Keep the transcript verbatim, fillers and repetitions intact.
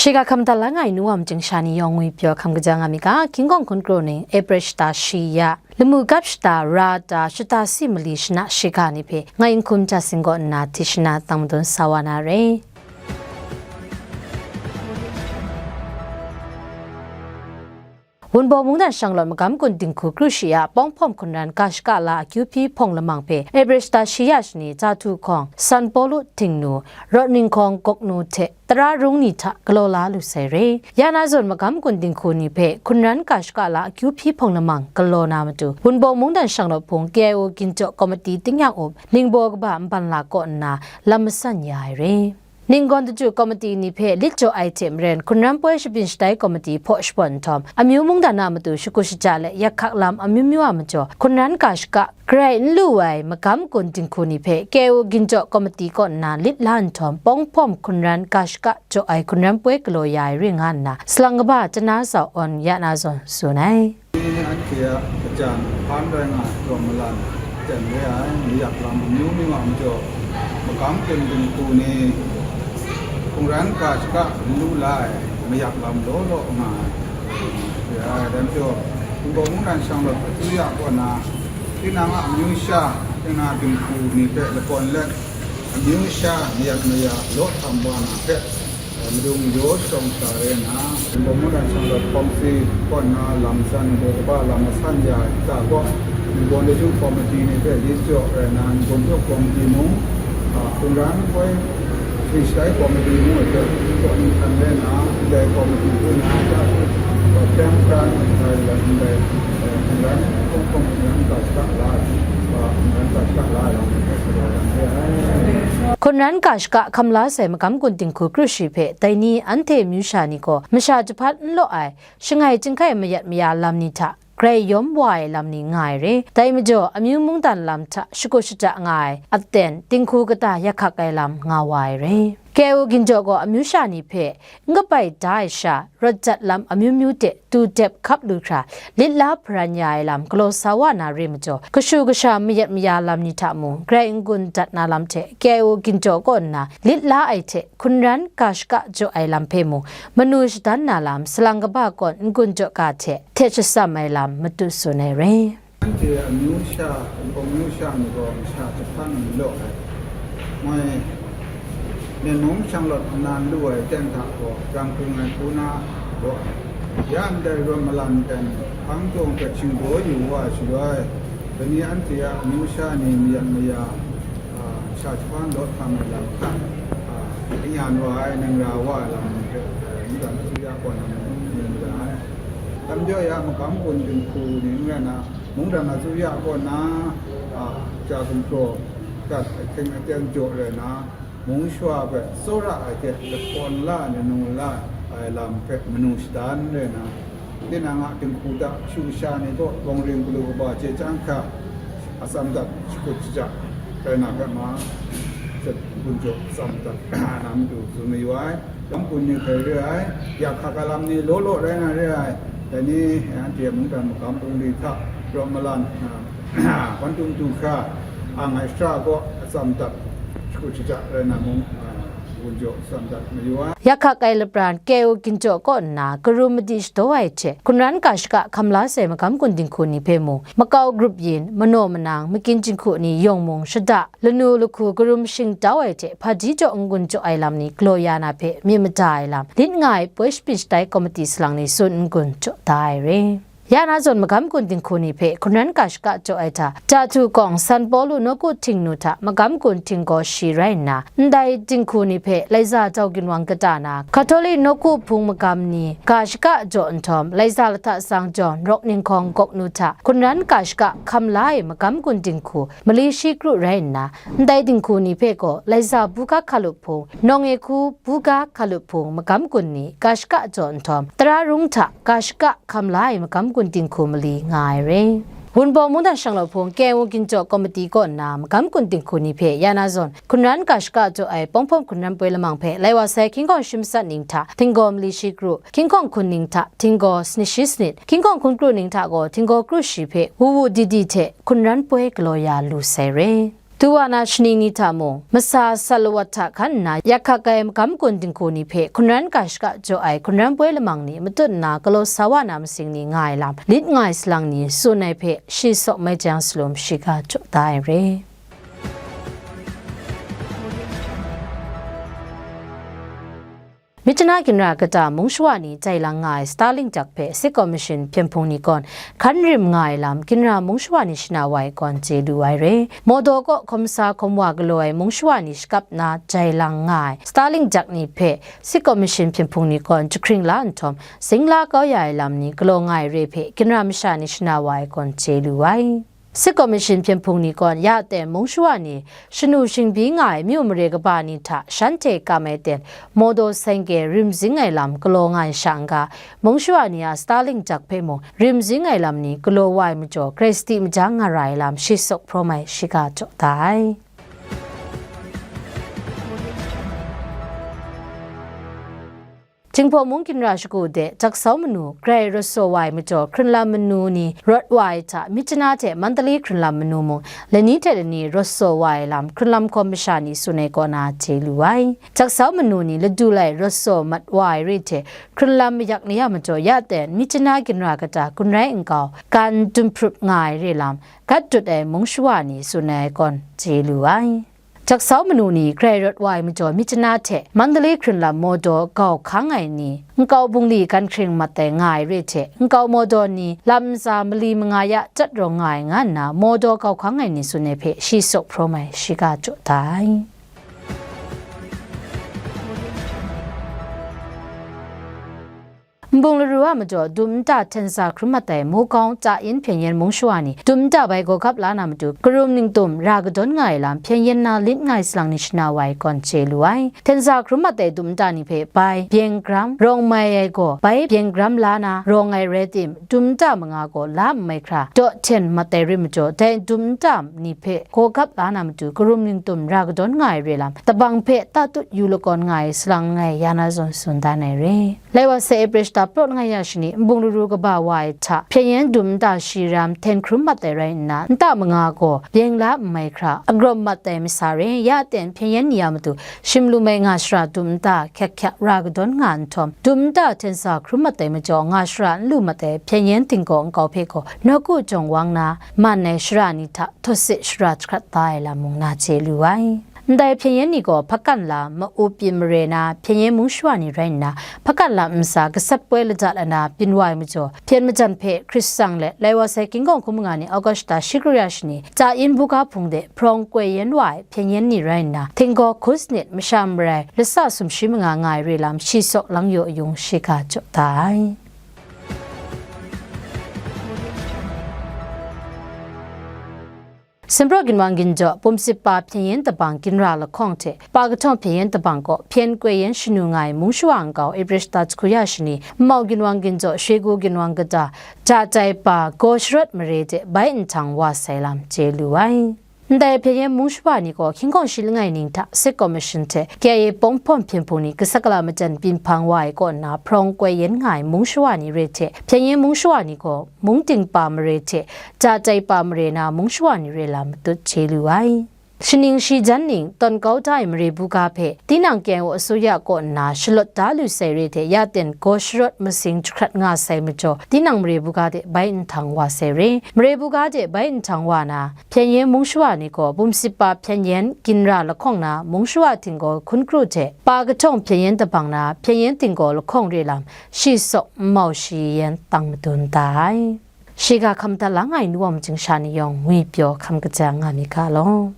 Shiga hkam da la ngai nu wa majing sha ni yawng ngwi pyaw hkam kaja nga mi ga, King Kawng hkun kro ning, April shata shi ya, lamu gap shata ra ta, shata si mali shana shiga ni hpe, ngai n hkum ja sing gaw nna, tishana tang madun sa wa na re. Wunpawng mungdan shanglawt magam gun dinghku kru shi a pawng hpawm hkun ran ga shaka la akyu hpyi hpawng lamang hpe April shata shi ya shani Jahtu hkawng San Pawlu Htingnu, Rawt Ninghkawng Gawknu hte tara rung ni hta galaw la lu sai re. Ya na zawn magam gun dinghku ni hpe hkun ran ga shaka la akyu hpyi hpawng lamang galaw na matu, Wunpawng mungdan shanglawt hpung K I O ginjaw komiti tingnyang up ningbaw kaba nban la kaw nna lam masan ya ai re. Ninggawn daju komiti ni hpe lit jaw ai hte maren, hkun ran poi shabyin shatai komiti hpaw shabawn nhtawm, amyu mungdan a matu shakut shaja le yak hkak lam amyu myu a majaw, hkun ran ga shaka, grai n lu ai magam gun dinghku ni hpe K I O ginjaw komiti kaw nna lit la nhtawm, pawng hpawm hkun ran ga shaka jaw ai hkun ran poi galaw ya ai ring nga nna, salang kaba Chana Zau Awn ya na zawn tsun ai. Anhte a kajan hpan rai nga ai hkrum malan ten re ai, mayak lam amyu myu a majaw, magam gun dinghku ni hkun ran ga shaka n lu la ai, mayak lam law law nga ai, re ai. Dai majaw, Wunpawng mungdan shanglawt asuya kaw na, tinang a amyu sha, tinang a dinghku ni hpe lakawn let, amyu sha, mayak maya, law htam wa na hpe, Madung yaw shawng sa re na, Wunpawng mungdan shanglawt hkawng si kaw nna lam san, ningbaw kaba lam masan ya ai hta gaw, ningbaw daju komiti ni hpe lit jaw rai na, ningbaw jaw komiti mung, a, hkun ran poi shabyin shatai komiti mung ai hpe, kaw ni hkan rai na, ndai komiti hku na, ya, hpem hkran ai lam ndai, eh, hkun ran hkawng hkawng hkun ran ga shaka la ai, a, hkun ran ga shaka la ai lam hpe sa wa dan re ai. Hkun ran ga shaka hkam la sai magam gun dinghku kru shi hpe, dai ni anhte amyu sha ni gaw masha jahpat n law ai, shangai chyinghkai mayat maya lam ni hta grai yawm wa ai lam ni nga ai re. Dai majaw, amyu mungdan lam hta shakut shaja nga ai, aten dinghku kata yak hkak ai lam nga wa ai re. K I O ginjaw gaw amyu sha ni hpe n kabai da ai sha, rawt jat lam amyu myu de tu dep hkap lu hkra, lit la hparan ya ai lam galaw sa wa na re majaw, kashu kasha mayat maya lam ni hta mung grai n-gun dat na lam hte K I O ginjaw kaw nna lit la ai hte hkun ran ga shaka jaw ai lam hpe mung, manu shadan na lam salang kaba kawn n-gun jaw ga hte htet shatsam ai lam matu tsun ai re. Anhte amyu sha, Wunpawng amyu sha ni gaw masha jahpan n law ai. Moi, Myen mung shanglawt nna n lu ai ten hta gaw, jang hpung ai hku na gaw, ya ndai rawt malan ten hpang jawng hpe shingdaw yu wa ai shaloi, dai ni anhte a amyu sha ni mayat maya, a, sha jahpan law htam ai lam hta, a, n-yan wa ai, n-ra wa ai lam ni hpe, a, mungdan asuya kaw na mung n-gun da ai. Dai majaw ya magam gun dinghku ni n rai na, mungdan asuya kaw na, a, ja gumhpraw dat ahkying aten jaw rai na, mung shawa hpe tsawra ai hte lakawn la ai, nanu la ai lam hpe manu shadan rai na, tinang a dinghku hta shu sha ni gaw bawng ring galu kaba chye chyang hkra atsam dat shakut shaja rai na hpe ma, gun jaw atsam dat na matu tsun mayu ai. Lam kun ni hkrai re ai, ya hkak ai lam ni law law rai na re ai. Dai ni, anhte mungdan magam bungli hta rawt malan, a, Wan tum du hkra, ang ai shara gaw atsam dat, shakut shaja rai na mung, a, gun jaw atsam dat mayu ai. Yak hkak ai lapran K I O ginjaw kaw nna karum madi shadaw ai hte, hkun ran ga shaka hkam la sai magam gun dinghku ni hpe mung, makau grup yin, manaw manang, magyin jinghku ni yawng mung shada, lanu lahku karum shingtau ai hte, hpaji jaw n-gun jaw ai lam ni galaw ya na hpe myit mada ai lam, lit nga ai poi shabyin shatai komiti salang ni tsun n-gun jaw da ai re. Ya na zawn magam gun dinghku ni hpe hkun ran ga shaka jaw ai hta, Jahtu kawng San Pawlu nawku Htingnu hta magam gun htinggaw shi rai nna, ndai dinghku ni hpe Laiza Jau Ginwang kata na, Catholic nawku hpung magam ni ga shaka jaw nhtawm, Laiza Lahta Sang John Rawk Ninghkawng Gawknu hta hkun ran ga shaka hkam la ai magam gun dinghku mali shi kru rai nna, ndai dinghku ni hpe gaw Laiza Buga Hkalup hpung, Nawng-e Hku Buga Hkalup hpung magam gun ni ga shaka jaw nhtawm, tara rung hta ga shaka hkam la ai magam gun dinghku mali nga ai re. Wunpawng mungdan shanglawt hpung K I O ginjaw komiti kaw nna magam gun dinghku ni hpe ya na zawn, hkun ran ga shaka jaw ai pawng hpawm hkun ran poi lamang hpe lai wa sai King Kawng shi matsat ning hta htinggaw mali shi kru, King Kawng hkun ning hta htinggaw sanit shi sanit, King Kawng hkun kru ning hta gaw htinggaw kru shi hpe wu wu di di hte hkun ran poi galaw ya lu sai re. Du wa na shaning ni hta mung, masa sat lawat hta hkan nna, yak hkak ai magam gun dinghku ni hpe hkungran ga shaka jaw ai hkungran poi lamang ni matut nna, galaw sa wa na masing ni nga ai lam, lit nga ai salang ni tsun ai hpe, shi sawk mai jang salum shiga jaw da ai re. Myitkyina ginra kata mung shawa ni jai lang nga ai Starlink jak hpe State Commission hpyen hpung ni kawn hkan rim nga ai lam ginra mung shawa ni shana wa ai kawn chye lu ai re. Mawdaw kaw hkawm sa hkawm wa galaw ai mung shawa ni shakap na jai lang nga ai Starlink jak ni hpe State Commission hpyen hpung ni kawn jahkring la nhtawm, zing la kau ya ai lam ni galaw nga ai re hpe ginra masha ni shana wa ai kawn chye lu ai. State Commission hpyen hpung ni kawn ya ten mung shawa ni shanu shingbyi nga ai myu mare kaba ni hta shanhte kam ai ten mawdaw saing-ge rim zing ai lam galaw nga ai sha n-ga, mung shawa ni a Starlink jak hpe mung rim zing ai lam ni galaw wa ai majaw, grai sadi maja nga ra ai lam shi sawk hprawm ai shiga jaw da ai. Jinghpaw mung ginra shagu de jaksau manu grai rawt saw wa ai majaw, hkrunlam manu ni rawt wa ai hta, Myitkyina hte Mandalay hkrunlam manu mung lani hte lani rawt saw wa ai lam hkrunlam hkawm masha ni tsun ai kaw na chye lu ai. Jaksau manu ni ladu lai rawt saw mat wa ai re hte, hkrunlam mayak ni a majaw ya ten Myitkyina ginra kata gun rai nkau gan dum hprup nga ai re lam, gat dut ai mung shawa ni tsun ai kawn chye lu ai. Jaksau manu ni grai rawt wa ai majaw Myitkyina hte Mandalay hkrunlam mawdaw gau hkang ai ni, nkau bungli gan hkring mat ai nga ai re hte, nkau mawdaw ni lam ntsa mali manga ya jat rawng nga ai nga nna, mawdaw gau hkang ai ni tsun ai hpe shi sawk hprawm ai shiga jaw da ai. Nbung laru a majaw dum nta hten sa hkrum mat ai Mogaung Tsayin hpyen yen mung shawa ni dum nta bai gawgap la na matu, karum ningtum ra kadawn nga ai lam hpyen yen na lit nga ai salang ni shana wa ai kawn chye lu ai. Hten sa hkrum mat ai dum nta ni hpe bai byeng gram rawng mai ai gaw, bai byeng gram la na rawng ai rai tim, dum nta manga gaw la n mai hkra daw hten mat ai re majaw, dai dum nta ni hpe gawgap la na matu, karum ningtum ra kadawn nga ai re lam, tabang hpe tatut yu lakawn nga ai salang langai ya na zawn tsun dan ai re. Lai wa sai April shata prawt nga ya shani, nbung laru kaba wa ai hta, hpyen yen dum nta shi ram hten hkrum mat ai rai nna, nta manga gaw byeng la n mai hkra agrawm mat ai masa re, ya ten hpyen yen ni a matu, shim lu mai nga shara dum nta hkyak hkyak ra kadawn nga nhtawm, dum nta hten sa hkrum mat ai majaw, nga shara n lu mat ai hpyen yen tinggaw nkau hpe gaw, nawku jawng wang na, man ai shara ni hta, htaw sit shara jahkrat da ai lam mung na chye lu ai. Ndai hpyen yen ni gaw hpakan lam, ma-up byin mare na hpyen yen mung shawa ni rai nna, hpakan lam ntsa gasat poi lada lana byin wa ai majaw, hpyen majan hpe hkrit tsang let, lai wa sai King Kawng hkum manga ni August shata shi kru ya shani, Tsayin buga hpung de hprawng koi yen wa ai hpyen yen ni rai nna, htinggaw hku sanit masha marai lasa sumshi manga nga ai re lam shi sawk lang yaw yung shiga jaw da ai. Sumpraw ginwang ginjaw, Bum Sip Pa hpyen yen dabang ginra lahkawng hte Pa Kahtawng hpyen yen dabang kaw hpyen koi yen shanu nga ai mung shawa nkau April shata jahku ya shani, Nmau ginwang ginjaw, Shegu ginwang kata, Ja Tai Pa, Gaw Sharawt mare de bai nhtang wa sai lam chye lu ai. Ndai hpyen yen mung shawa ni gaw King Kawng shi langai ning hta State Commission hte K I A Pawng Hpawm hpyen hpung ni gasat gala majan byin hpang wa ai kaw nna hprawng koi yen nga ai mung shawa ni re hte, hpyen yen mung shawa ni gaw mung ting pa mare hte, Ja Tai Pa mare na mung shawa ni re lam matut chye lu ai. Shaning shi jan ning tawn kau da ai mare buga hpe, tinang K I O asuya kaw nna shalawt da lu sai re hte, ya ten Gaw Sharawt masing jahkrat nga sai majaw, tinang mare buga de bai nhtang wa sai re. Mare buga de bai nhtang wa na, hpyen yen mung shawa ni gaw Bum Sip Pa hpyen yen ginra lahkawng na mung shawa htinggaw hkun kru hte, Pa Kahtawng hpyen yen dabang na hpyen yen htinggaw lahkawng re lam, shi sawk nmau shi yen tang madun da ai. Shiga hkam da lang ai nu wa majing sha ni yawng ngwi pyaw hkam kaja nga mi ga law.